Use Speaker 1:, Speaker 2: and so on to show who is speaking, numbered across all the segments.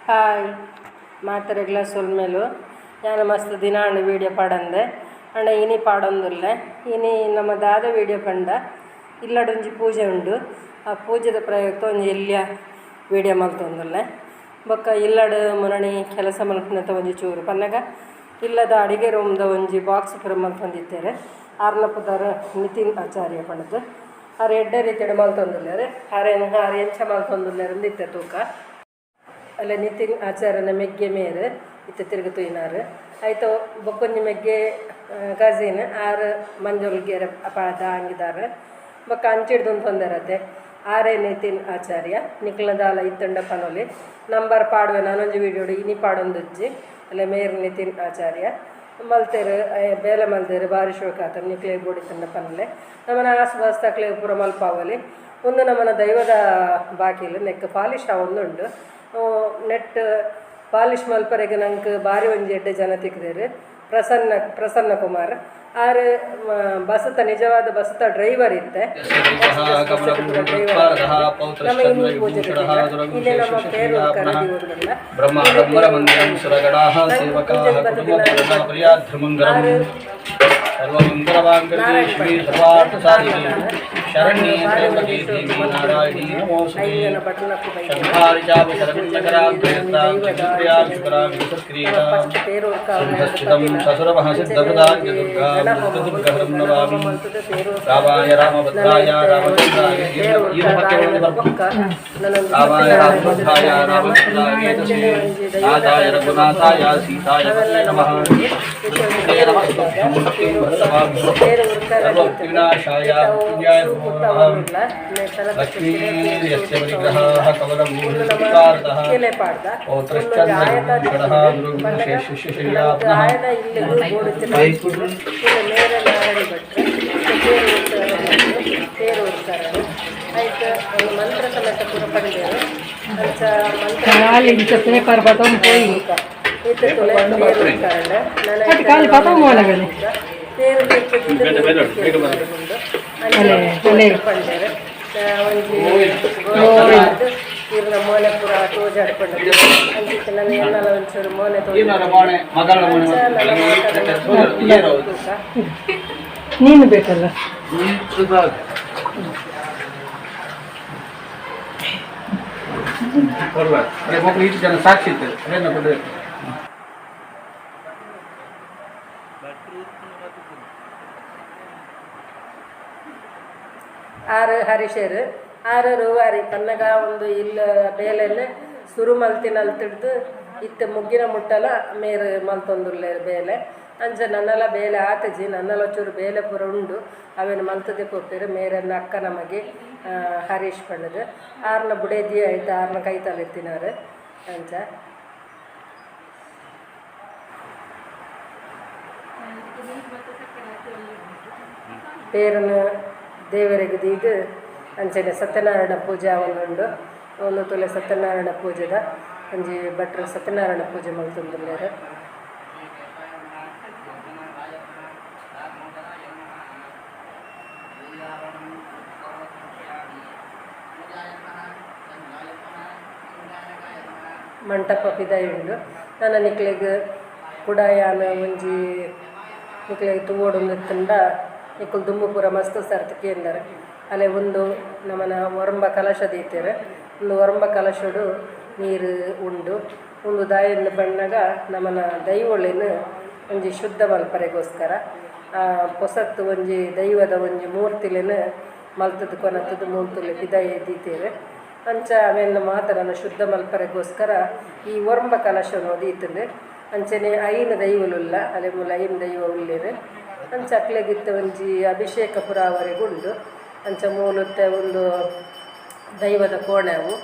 Speaker 1: Hi ಮಾತೆರೆಗ್ಲ ಸೊಲ್ಮೆಲು ಯಾನ ಮಸ್ತ್ ದಿನಾಂಡ್ ವೀಡಿಯೋ ಪಾಡಂದೆ ಅಂಡ ಇನಿ ಪಾಡೊಂದುಲ್ಲೆ ಇನಿ ನಮ್ಮ ದಾದ ವೀಡಿಯೋ ಪಂಡ ಇಲ್ಲಡೊಂಜಿ ಪೂಜೆ ಉಂಡು. ಆ ಪೂಜೆದ ಪ್ರಯುಕ್ತ ಒಂಜಿ ಎಲ್ಯ ವೀಡಿಯೋ ಮಲ್ತೊಂದುಲ್ಲೆ. ಬೊಕ್ಕ ಇಲ್ಲಡ್ ಮುರಣಿ ಕೆಲಸ ಮಲ್ಪುನತ ಒಂಜಿ ಚೂರು ಪನ್ನಗ ಇಲ್ಲದ ಅಡಿಗೆ ರೂಮ್ದ ಒಂಜಿ ಬಾಕ್ಸ್ ಪೂರ ಮಲ್ತೊಂದಿತ್ತೆರ್. ಆರ್ನ ಪುದರ್ ನಿತಿನ್ ಆಚಾರ್ಯ ಪಂಡ್ದ್ ಆರ್ ಎಡ್ಡೆ ರೀತಿಡ್ ಮಲ್ತೊಂದುಲ್ಲೆರ್. ಆರೆನ್ ಆರ್ ಎಂಚ ಮಲ್ತೊಂದುಲ್ಲೆರ್ ಇಂದ್ ಇತ್ತೆ ತೂಕ. ಅಲ್ಲ ನಿತಿನ್ ಆಚಾರ್ಯನ ಮೆಗ್ಗೆ ಮೇರ್ ಇತ್ತೆ ತಿರುಗು ತೂಯಿನಾರ್. ಐತ ಬೊಕ್ಕೊಂಜಿ ಮೆಗ್ಗೆ ಕಸಿನ್ ಆರ್ ಮಂಜೊಲ್ಗೆರೆ ದಾಂಗಿದಾರ್. ಬೊಕ್ಕ ಅಂಚಿಡ್ದು ಉಂತೊಂದೆರತೆ ಆರೇ ನಿತಿನ್ ಆಚಾರ್ಯ. ನಿಕ್ಲ್ನ ದಾಲ ಇತ್ತುಂಡ ಪನೊಲಿ ನಂಬರ್ ಪಾಡುವೆ ನಾನೊಂಜಿ ವೀಡಿಯೋಡು ಇನಿ ಪಾಡೊಂದುಜ್ಜಿ. ಅಲ್ಲ ಮೇರ್ ನಿತಿನ್ ಆಚಾರ್ಯ ಮಲ್ತೆರ್ ಬೇಲೆ ಮಲ್ತೆರ್ ಬಾರಿ ಶೋಕಾತುಂಡು. ನಿಕ್ಲೆಗ್ ಬೋಡಿತ್ತುಂಡ ಪನ್ಲೆ. ನಮನ ಆಸ್ ಪಾಸ್ ದಕ್ಲೆಗ್ ಪೂರ ಮಲ್ಪಾವೊಲಿ. ಉಂದು ನಮನ ದೈವದ ಬಾಕಿಲ್ ನೆಕ್ ಪಾಲಿಶ್ ಆವೊಂದುಂಡು. ನೆಟ್ ಪಾಲಿಶ್ ಮಲ್ಪರೆಗ್ ನಂಕ್ ಬಾರಿ ಒಂಜಿ ಎಡ್ಡೆ ಜನ ತಿಕ್ದೆರ್. ಪ್ರಸನ್ನ ಪ್ರಸನ್ನ ಕುಮಾರ್ ಆರ್ ಬಸ್ತ ನಿಜವಾದ ಬಸ್ತ ಡ್ರೈವರ್ ಇತ್ತೆ. ಡ್ರೈವರ್ ನಮ್ಮ ಇನಿ ಪೂಜೆ ಇಲ್ಲೇ ನಮ್ಮ ಪೇರು ಕರದಿ.
Speaker 2: ಬ್ರಹ್ಮಾಡಂಬರಮಂದಿರಂ ಸುರಗಣಾಃ ಸೇವಕಾಃ ಕುಟುಂಬಪೂರ್ಣಪ್ರಿಯಾಧ್ರಮಂಗರಂ ಸರ್ವಮಂಗಲಮಾಂಗಲ್ಯೆ ಶಿವೆ ಸರ್ವಾರ್ಥಸಾಧಿಕೆ ಶರಣ್ಯೇ ತ್ರ್ಯಂಬಕೆ ದೇವಿ ನಾರಾಯಣಿ ನಮೋಸ್ತುತೆ. ಶಂಖಾರಿ ಚಾಪಿ ಶರವಿಂದಕರಾಂ ತ್ರಿನೇತ್ರಾಂ ಚಿತ್ಪ್ರಿಯಾಂ ಶುಕರಾಂ ವಿಸತ್ಕ್ರೀಡಾಂ ಸಿಂಹಸ್ಥಿತಂ ಸಸುರವಃ ಸಿದ್ಧಪದಾಂಜ ದುರ್ಗಾಂ ದುರ್ಗದುರ್ಗಹರಂ ನಮಾಮಿ. ರಾಮಾಯ ರಾಮಭದ್ರಾಯ ರಾಮಚಂದ್ರಾಯ ರಾಮಾಯ ರಾಮಭದ್ರಾಯ ರಾಮಚಂದ್ರಾಯ ವೇದಸೇ ನಾಥಾಯ ರಘುನಾಥಾಯ ಸೀತಾಯ ಪತಯೇ ನಮಃ. ನಮಃ ಸರ್ವವಿನಾಶಾಯ ಮೃತ್ಯುಂಜಯಾಯ ನಮೋ ನಮಃ. ಲಕ್ಷ್ಮೀರ್ಯಸ್ಯ ಪರಿಗ್ರಹಾಃ ಕಮಲಮೂಲಸ್ಕಾರತಃ ಪೌತ್ರಶ್ಚಂದ್ರಗುರುಷಣಃ ಗುರುಶೇಷಶಯ್ಯಾತ್ಮಃ.
Speaker 1: ಮಂತ್ರ ಸಮೇತ ಪೂರ ಪಂಡೇರು ಅಂಚ ಮಂತ್ರ
Speaker 3: ಖಾಲಿ ಇಂಚ ಪೇಪರ್ ಪತೊಂದು ಪೋಯಿ.
Speaker 1: ಇತ್ತೆ ತುಲೆ ಪೇರು ಉರ್ಕಾರಂಡ.
Speaker 3: ಅದು ಖಾಲಿ ಪತೊಂದು ಮೋಲಗನೆ.
Speaker 1: ಪೇರು ಉಂಡು.
Speaker 3: ಅಲೆ, ಅಲೆ.
Speaker 1: ಪಂಡೇರು ಒಂಜಿ ಗೋವಾದ ಇರ್ನ ಮೋನೆ ಪೂರ ತೋಜಾಡ್ಕೊಂಡು ಅಂಚಿತ್ತು. ನನ್ನ ಎನ್ನಲ ಒಂಚೂರು ಮೋನೆ
Speaker 2: ಈನರ ಮೋನೆ ಮಗಳ ಮೋನೆ
Speaker 1: ತೋಜ.
Speaker 3: ನೀನು ಬೇಕಲ್ಲ.
Speaker 2: ಅದೇ ಮಕ್ಕಳು ಈಚೆ ಜನ ಸಾಕ್ಷಿ ಇತ್ತು ಅದೇನ ಕೊಡ್ಬೇಕು.
Speaker 1: ಆರು ಹರೀಶರು ಆರು ರೂವಾರಿ ಪನ್ನಗ ಒಂದು ಇಲ್ಲ ಬೇಲೆನ್ ಸುರು ಮಲ್ತಿನಲ್ತಿಡ್ದು ಇತ್ತೆ ಮುಗ್ಗಿನ ಮುಟ್ಟಲ ಮೇರ್ ಮಲ್ತೊಂದುಲ್ಲೆರ್ ಬೇಲೆ. ಅಂಚ ನನ್ನಲ ಬೇಲೆ ಆತಜಿ, ನನ್ನಲ ಚೂರು ಬೇಲೆ ಪೂರ ಉಂಡು. ಅವೆನ್ ಮಲ್ತದೆ ಪೋಪೆರ್. ಮೇರನ್ನ ಅಕ್ಕ ನಮಗೆ ಹರೀಶ್ ಪಂಡುದು ಆರ್ನ ಬುಡೇದಿ ಆಯ್ತು ಆರ್ನ ಕೈತಲ್ ಇತ್ತಿನಾರು. ಅಂಚ ಪೇರನ ದೇವರಿಗೆ ದೀದ್ ಅಂಚನೆ ಸತ್ಯನಾರಾಯಣ ಪೂಜೆ ಆವೊಂದುಂಡು. ಒಂದು ತುಲೆ ಸತ್ಯನಾರಾಯಣ ಪೂಜೆದ ಒಂಜಿ ಭಟ್ರು ಸತ್ಯನಾರಾಯಣ ಪೂಜೆ ಮಲ್ತೊಂದುಲ್ಲೆರ್. ಮಂಟಪ ಪಿದಾಯಿ ಉಂಡು. ನನ ನಿಕ್ಲೆಗ್ ಕುಡ ಯಾನ್ ಒಂಜಿ ನಿಕ್ಲೆಗ್ ತೂವೊಡುಂದು ಇತ್ತುಂಡ ನಿಕುಲು ದುಂಬು ಪೂರ ಮಸ್ತ್ ಸರ್ತಿ ಕೇಂದರ್. ಅಲೆ ಉಂದು ನಮನ ಒರಂಬ ಕಲಶ ದೀತೆರ್. ಉಂದು ಒರಂಬ ಕಲಶಡು ನೀರು ಉಂಡು. ಉಂದು ದಾಯೆಂದ್ ಪನ್ನಗ ನಮನ ದೈವೊಲೆನ್ ಒಂಜಿ ಶುದ್ಧ ಮಲ್ಪರೆಗೋಸ್ಕರ ಪೊಸತ್ ಒಂಜಿ ದೈವದ ಒಂಜಿ ಮೂರ್ತಿಲೆನ್ ಮಲ್ತುದು ಕೊನತುದು ಮೂರ್ತುಲು ಪಿದಾಯಿ ದೀತೆರ್. ಅಂಚ ಅವೆನ್ ಮಾತರನ ಶುದ್ಧ ಮಲ್ಪರೆಗೋಸ್ಕರ ಈ ಒರಂಬ ಕಲಶನು ದೀತುಂಡು. ಅಂಚನೆ ಐನ್ ದೈವಲುಲ್ಲ ಅಲೆ ಮೂಲ ಐನ್ ದೈವ ಉಲ್ಲೆರ್. ಅಂಚ ಅಕ್ಲೆಗಿತ್ತ ಒಂಜಿ ಅಭಿಷೇಕ ಪೂರ ಆವರೆಗ್ ಉಂಡು. ಅಂಚ ಮೂಲುತ್ತೆ ಉಂದು ದೈವದ ಕೋಣೆ ಅವು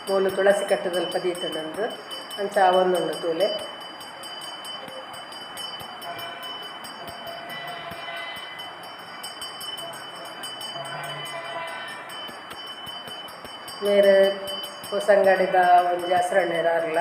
Speaker 1: ಮೂಲು ತುಳಸಿ ಕಟ್ಟದಲ್ಪ ದೀತುಂಡು. ಅಂಚ ಆವೊಂದುಂಡು ತೂಲೆ. ಮೇರ್ ಹೊಸಂಗಡಿದ ಒಂಜಿ ಹಸ್ರಣ್ಣೆರ್ ಆರ್ಲ.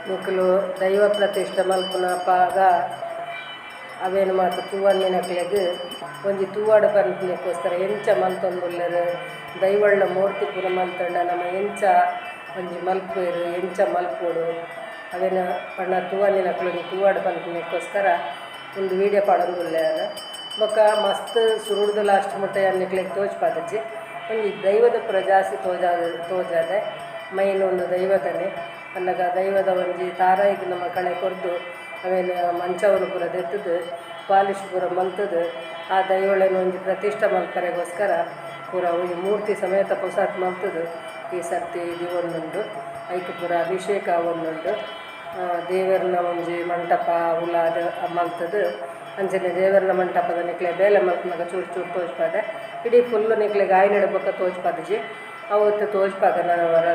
Speaker 1: ನಿಕುಲು ದೈವ ಪ್ರತಿಷ್ಠೆ ಮಲ್ಪುನ ಪಾಗ ಅವೇನು ಮಾತ ತೂವಂದಿನಕ್ಲೆಗ್ ಒಂಜಿ ತೂವಡ್ ಪನ್ಪಿನಕ್ಕೋಸ್ಕರ ಎಂಚ ಮಲ್ತೊಂದುಲ್ಲೆರ್ ದೈವಳ್ಳ ಮೂರ್ತಿ ಪೂರ ಮಲ್ತೊಂಡ ನಮ ಎಂಚ ಒಂಜಿ ಮಲ್ಪುವೆರ್ ಎಂಚ ಮಲ್ಪೊಡು ಅವೇನ ಪಂಡ ತೂವಂದಿನಕ್ಲು ಒಂಜಿ ತೂವಡ್ ಪನ್ಪಿನಕ್ಕೋಸ್ಕರ ಒಂದು ವೀಡಿಯೋ ಪಾಡೊಂದುಲ್ಲೆ ಯಾನ್. ಬೊಕ್ಕ ಮಸ್ತ್ ಸುರುಡ್ದು ಲಾಸ್ಟ್ ಮುಟ್ಟ ಯಾನ್ ನಿಕ್ಲೆಗ್ ತೋಜ್ಪಾದಿಜ್ಜಿ ಒಂಜಿ ದೈವದ ಪೂರ ಜಾಸ್ತಿ ತೋಜಾದೆ ಮೈನ್ ಒಂದು ದೈವದನೆ ಪನ್ನಗ ದೈವದ ಒಂಜಿ ತಾರಾಯಿಗ್ ನಮ್ಮ ಕಳೆ ಕೊರ್ದು ಅವೇನು ಮಂಚವನ್ನು ಪೂರ ದೆತ್ತುದು ಪಾಲಿಶ್ ಪೂರ ಮಲ್ತುದು ಆ ದೈವಳೆನ್ ಒಂಜಿ ಪ್ರತಿಷ್ಠೆ ಮಲ್ಪರೆಗೋಸ್ಕರ ಪೂರ ಒಂಜಿ ಮೂರ್ತಿ ಸಮೇತ ಪೊಸಾತ್ ಮಲ್ತುದು ಈ ಸರ್ತಿ ದೀವೊಂದುಂಡು. ಐಕ್ ಪೂರ ಅಭಿಷೇಕ ಆವೊಂದುಂಡು. ದೇವರ್ನ ಒಂಜಿ ಮಂಟಪ ಉಲಾದ್ ಮಲ್ತುದು ಅಂಚನೆ ದೇವರ್ನ ಮಂಟಪದ ನಿಕ್ಲೆ ಬೇಲೆ ಮಲ್ಪುನಗ ಚೂರು ಚೂರು ತೋಜ್ಪಾದೆ ಇಡೀ ಫುಲ್ ನಿಕ್ಲೆಗ್ ಆಯ್ನಡ್ ಬೊಕ್ಕ ತೋಜ್ಪಾದಿಜಿ ಅವತ್ತು ತೋಜ್ಪಾಗ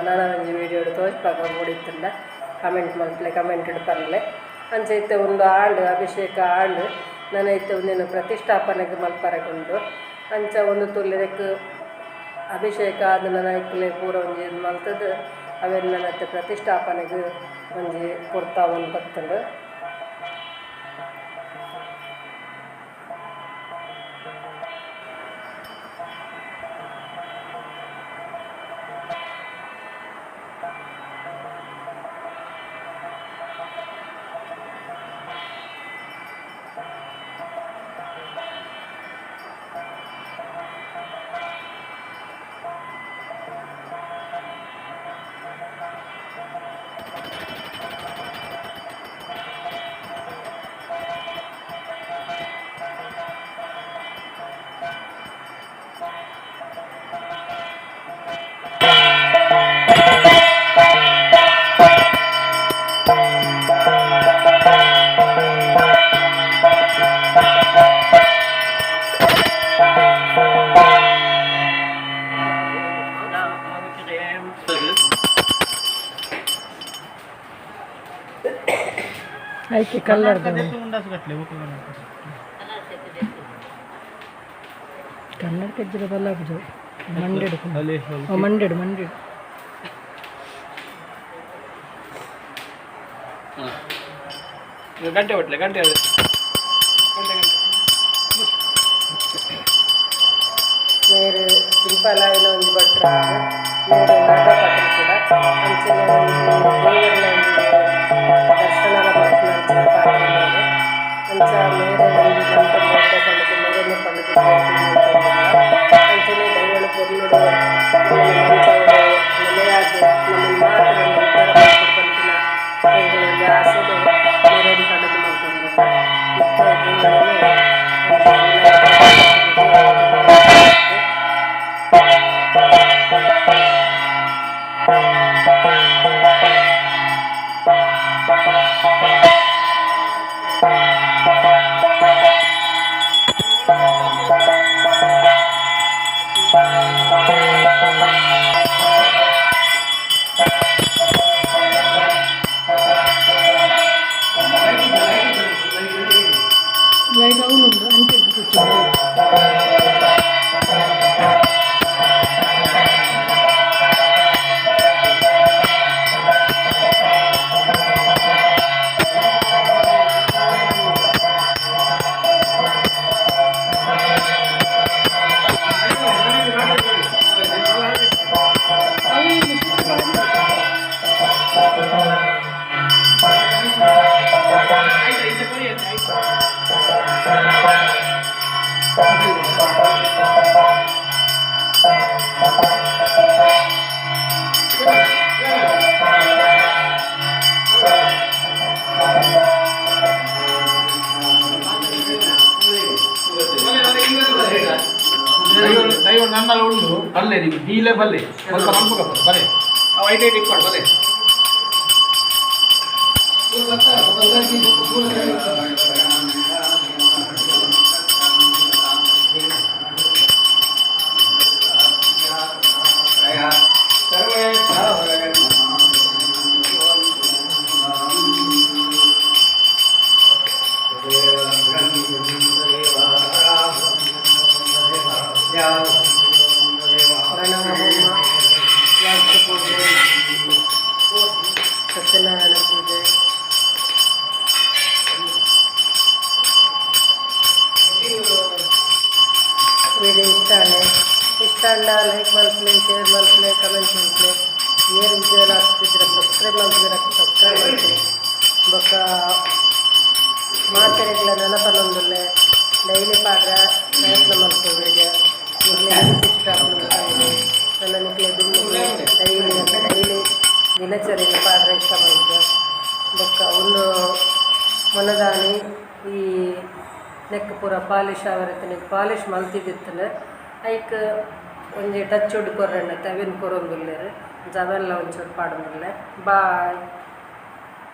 Speaker 1: ನನ ಒಂಜಿ ವೀಡಿಯೋಡು ತೋಜ್ಪಾಗ ಬೋಡಿತ್ತುಂಡ ಕಮೆಂಟ್ ಮಲ್ಪಲೆ ಕಮೆಂಟ್ ಪನ್ಲೆ. ಅಂಚ ಇತ್ತೆ ಉಂದು ಆಂಡ್ ಅಭಿಷೇಕ ಆಂಡ್ ನನ ಇತ್ತೆ ಉಂದೆನ್ ಪ್ರತಿಷ್ಠಾಪನೆಗ್ ಮಲ್ಪರೆಗುಂಡು. ಅಂಚ ಉಂದು ತುಲ್ಲೆರೆಕ್ ಅಭಿಷೇಕ ಆದ್ ನನ ಐಕ್ಲೆ ಪೂರ ಒಂಜಿ ಮಲ್ತುದು ಅವೆನ್ ನನ ಇತ್ತೆ ಪ್ರತಿಷ್ಠಾಪನೆಗ್ ಒಂಜಿ ಪೊರ್ತಾವೊಂದು ಬತ್ತುಂಡು.
Speaker 3: ಐಕೆ ಕಲ್ಲರ್ ಕನ್ನಡ ಕಜ್ಜಲ ಬಲ್ಲ ಮಂಡೆಡು ಮಂಡೆಡು ಮಂಡೆಡು
Speaker 2: ಗಂಟೆ ಹೊಟ್ಲೆ ಗಂಟೆ
Speaker 1: ಮೇರು ಸಿಂಪಲ್ ಆಯಿನ ಒಂಜಿ ಭಟ್ರು ಮೇರು ನಾಗಪಟ್ಟಣ ಕೂಡ ಅಂಚನೆ ಒಂಜಿ ದೇವರ್ನ ಒಂಜಿ ದರ್ಶನದ ಮಲ್ಪುನ ಅಂಚಿನ ಪಾತ್ರ ಮೇರು. ಅಂಚ ಮೇರೆ ಒಂಜಿ ಮಂತ ಮೋಟ ಪಂಡುದು ಮೇರೆನ ಪಂಡುದು ಅಂಚನೆ ದೈವಳ ಪೊರ್ಲುಡು ಮಂಚವುಡು ನೆಲೆಯಾದ್ ನಮನ್ ಮಾತ್ರ ಉದ್ಧಾರ ಮಲ್ಪೊಡು ಪನ್ಪಿನ ಎಂಕಲ್ನ ಒಂಜಿ ಆಸೆಡ್ ಮೇರೆನ್ ಪಂಡುದು ಮಲ್ತೊಂದುಲ್ಲ. ಇತ್ತೆ ದೈವಳೆನ್
Speaker 3: ಲೈಟ್ ಅವನುಂಟು ಅಂಚೆ
Speaker 2: ದೈವ ನನ್ನಲ್ಲಿ ಉಂಟು ಬಲ್ಲೆ ನೀವು ಬೀಲೆ ಬಲ್ಲೆ ಸ್ವಲ್ಪ ಮಲ್ಪುಗಪ್ಪ ಬಲೆ ಐಟ್ ಐಟ್ ಇಕ್ಕೊಂಡು ಬಲೆ.
Speaker 1: ಪ್ರಣವ ಹೋಮ, ವಾಸ್ತು ಪೂಜೆ, ಸತ್ಯನಾರಾಯಣ ಪೂಜೆ. ಸಬ್ಸ್ಕ್ರೈಬ್ ಮಲ್ತಿದ್ದೀರ, ಸಬ್ಸ್ಕ್ರೈಬ್ ಮಲ್ಪುಲೆ. ಬೊಕ್ಕ ಮಾತೆರೆಗ್ಲ ನೆನಪನೊಂದುಲ್ಲೆ, ಡೈಲಿ ಪಾಡ್ರ ಪ್ರಯತ್ನ ಮಲ್ಪು ವಿಡಿಯೋ. ನಿಕ್ಲೆ ಇಷ್ಟ ಆಪುಂಡು ಪನ್ಲೆ. ನನ್ನ ನಿಕ್ಲೆ ಡೈಲಿ, ನನ್ನ ಡೈಲಿ ದಿನಚರಿನ ಪಾಡ್ರೆ ಇಷ್ಟ ಮಲ್ಪು. ಬೊಕ್ಕ ಒಂದು ಮೊನ್ನದಾನಿ ಈ ನೆಕ್ ಪೂರ ಪಾಲಿಶ್ ಆವರತ್ತನೆ ಪಾಲಿಶ್ ಮಲ್ತಿದ್ದಿತ್ತನೆ, ಐಕ್ ಒಂಜಿ ಟಚ್ ಉಡ್ ಕೊರ್ರೆಂಡತ್ತೆ, ಅವೆನ್ ಕೊರೊಂದುಲ್ಲೆರ್. ಅವೆಲ್ಲ ಒಂಚೂರು ಪಾಡೊಂದುಲ್ಲೆ. ಬಾಯ್.